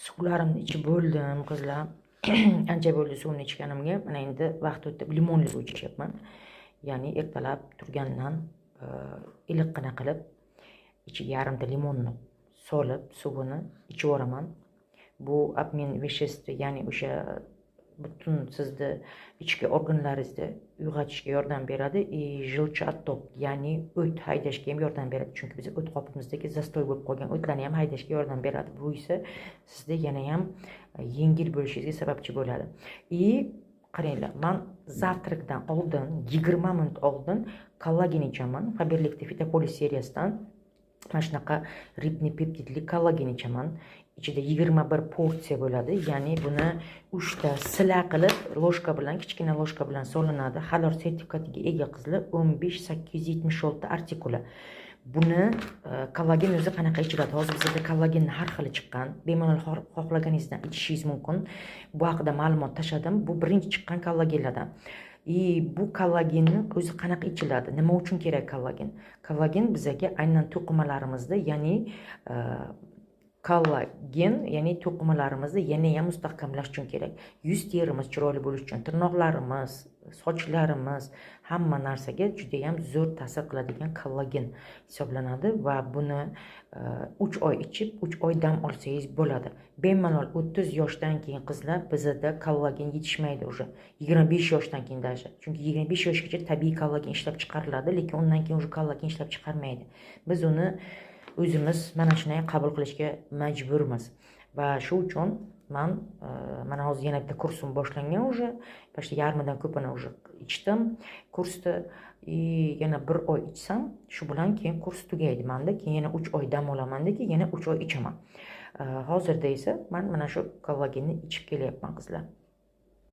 Suvlarimni ichib bo'ldim, qizlar. Ancha bo'ldi suvni ichganimga. Mana endi vaqt o'tib, limonli suv ichyapman. Ya'ni ertalab turgandan iliqqina qilib, ichiga yarimta limonni solib, suvini ichib yuboraman. Bu обмен веществ, ya'ni o'sha butun sizni ichki organlaringizni uyg'otishga yordam beradi и желчеотток, ya'ni o't haydashga ham yordam beradi, chunki biz o't qopimizdagi застой bo'lib qolgan o'tlarni ham haydashga yordam beradi. Bu esa sizda yana ham yengil bo'lishingizga sababchi bo'ladi. И qaranglar, man завтрак dan oldin, 20 minut oldin kollagen ichaman. Faberlikni Fitopolis seriyasidan mana shunaqa рыбный peptidli kollagen ichaman. Ichida 21 porsiya bo'ladi, ya'ni buni uchta sila qilib, ложка bilan, kichkina ложка bilan solinadi. Halol sertifikatiga ega, qizlar, 15876 artikuli. Buni kollagen o'zi qanaqa ichiladi? Hozir bizada kollagenni har xili chiqqan, bemalol xohlaganingizdan ichishingiz mumkin. Bu haqida ma'lumot tashladim. Bu birinchi chiqqan kollagenlardan. И bu kollagenni o'zi qanaqa ichiladi, nima uchun kerak kollagen? Kollagen bizaga aynan to'qimalarimizda, ya'ni kollagen, ya'ni to'qimalarimizni yanayam mustahkamlash uchun kerak, yuz terimiz chiroyli bo'lishi uchun, tirnoqlarimiz, sochlarimiz, hamma narsaga judayam zo'r ta'sir qiladigan kollagen hisoblanadi. Va buni 3 oy ichib, 3 oy dam olsangiz bo'ladi bemalol. 30 yoshdan keyin, qizlar, bizada kollagen yetishmaydi уже, 25 yoshdan keyin даже, chunki 25 yoshgacha tabiiy kollagen ishlab chiqariladi, lekin undan keyin уже kollagen ishlab chiqarmaydi. Biz uni o'zimiz mana shunday qabul qilishga majburmiz. Va shu uchun man mana hozir yana bitta kursim boshlangan, уже почти yarmidan ko'pini уже ichdim kursda. И yana bir oy ichsam, shu bilan keyin kurs tugaydi manda. Keyin yana 3 oy dam olamanda, keyin yana 3 oy ichaman. Hozirda esa man mana shu kollagenni ichib kelyapman, qizlar.